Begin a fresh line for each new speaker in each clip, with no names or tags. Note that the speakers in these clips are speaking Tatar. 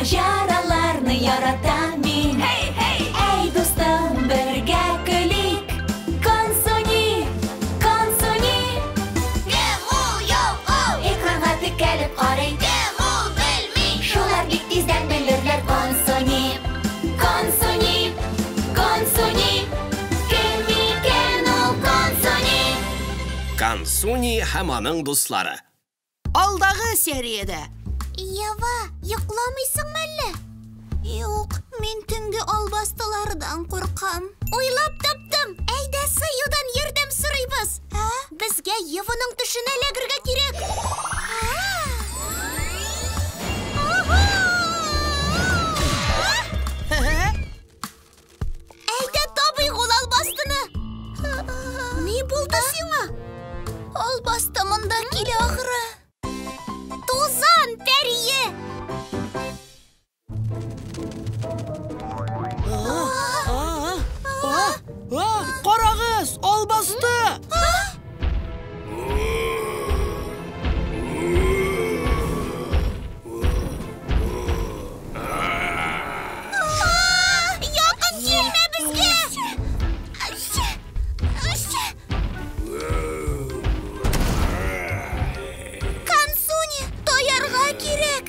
Маҗараларны яратам мин. Hey, hey! Әй, дустым, бергә көлик. Консуни, Консуни.
Кем ул, юк ул?
Экранга текәлеп карый.
Кем ул, белми.
Шулар бик тиздән белерләр. Консуни, Консуни, Консуни. Кем икән ул Консуни?
Консуни һәм аның дуслары.
Алдагы сериядә.
Ева, йокламыйсыңмы әллә? Юк, мин төнге албастылардан куркам. Уйлап таптым. Әйдә, Саюдан ярдәм сорыйбыз. Ә? Безгә Еваның төшенә эләгергә кирәк. Әйдә, табыйк ул албастыны. Ни булды сиңа? Албасты монда килә ахры. Тузан пәрие!
Карагыз, албасты!
Якын килмә безгә! Консуни, таярга кирәк!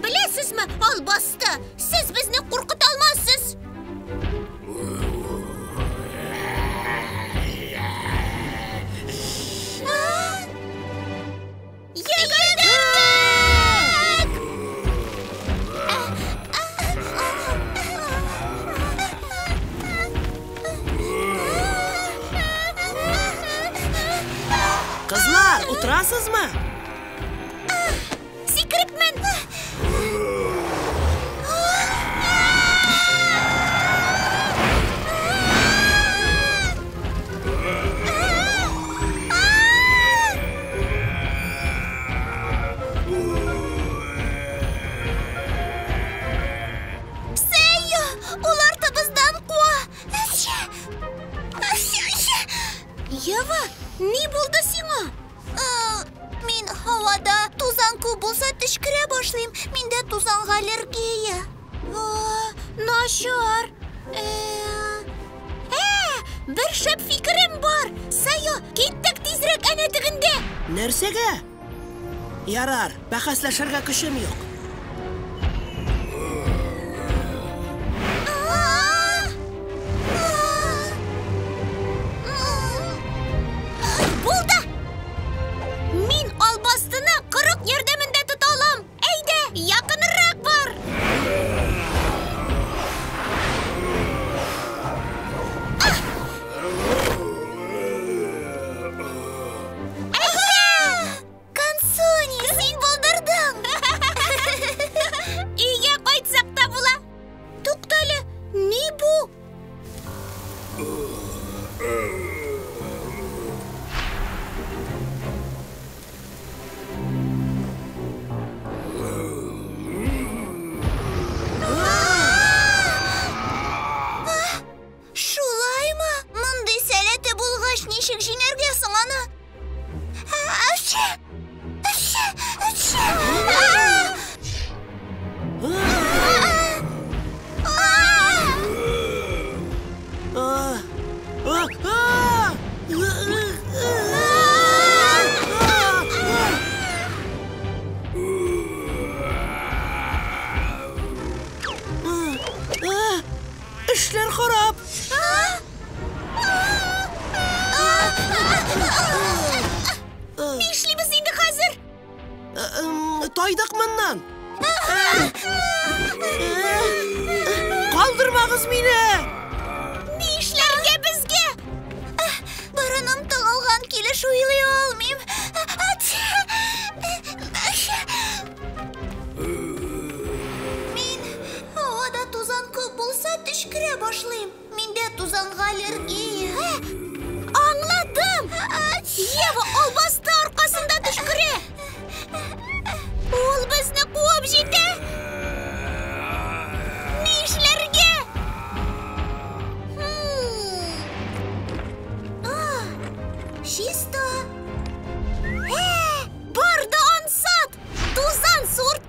Беләсезме, албасты, сез безне куркыта алмассыз! Йөгердек!
Кызлар, утырасызмы?
Сикереп мен! Сәйо, ул артыбыздан куа. Ева, ни булды сиңа? Мин һавада тузан күп булса төчкерә башлыйм. Миндә тузанга аллергия. Начар. Бер шәп фикерем бар. Сәйо, киттек тизрәк әнә тегендә.
Нәрсәгә? Ярар, бәхәсләшергә көчем юк.
Булды! Мин албастыны кырык ярдәмендә тота алам. Әйдә, якынрак бар. Әйдә! Консуни, син булдырдың! Өйгә кайтсак та була. Туктале, ни бу? Шулаймы? Мондый сәләте булгач, ничек җиңәргә соң аны? Әче! Әче! Әче!
А, а, а! А, Эшләр харап.
Нишлибез инде хәзер?
Тайдык моннан. Калдырмагыз мине.
Нишләргә безгә? Борыным тыгылган килеш уйлый алмыйм. Мин һавада тузан күп булса төчкерә башлыйм. Миндә тузанга аллергия. Аңладым! Ева албасты аркасында төчкерә. Ул безне куып җитә. Нишләргә? Чиста. Бар да ансат. Тузан суыртып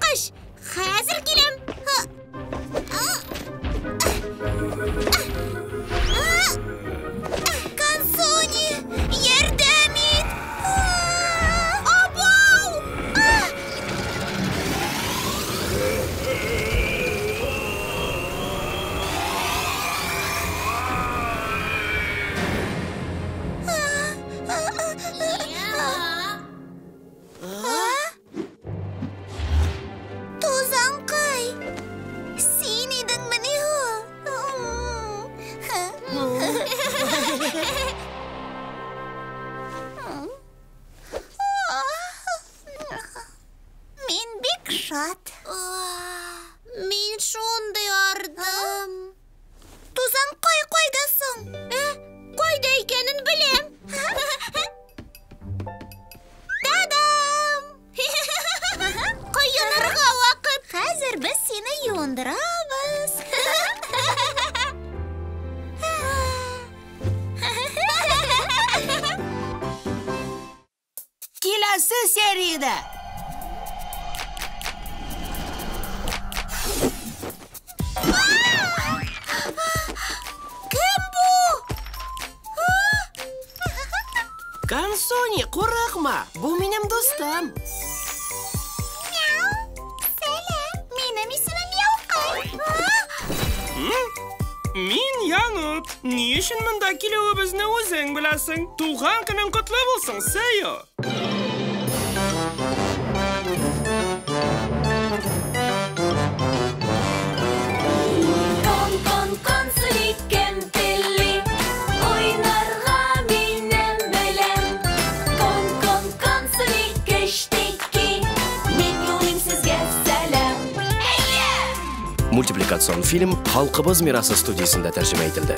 Киләсе сериядә!
Кем бу?
Консуни, курыкма! Бу минем дустым.
Мяу! Сәлам! Минем исемем Ялкай.
Мин Янут. Ни өчен монда килүебезне үзең беләсең. Туган көнең котлы булсын, Сэйо.
Кон, кон, консуни, кем тели? Уйнарга минем белән. Кон, кон, консуни, кечтеки. Мин юлыйм сезгә сәлам. Әйе!
Мультипликацион фильм Халкыбыз мирасы студиясендә тәрҗемә ителде.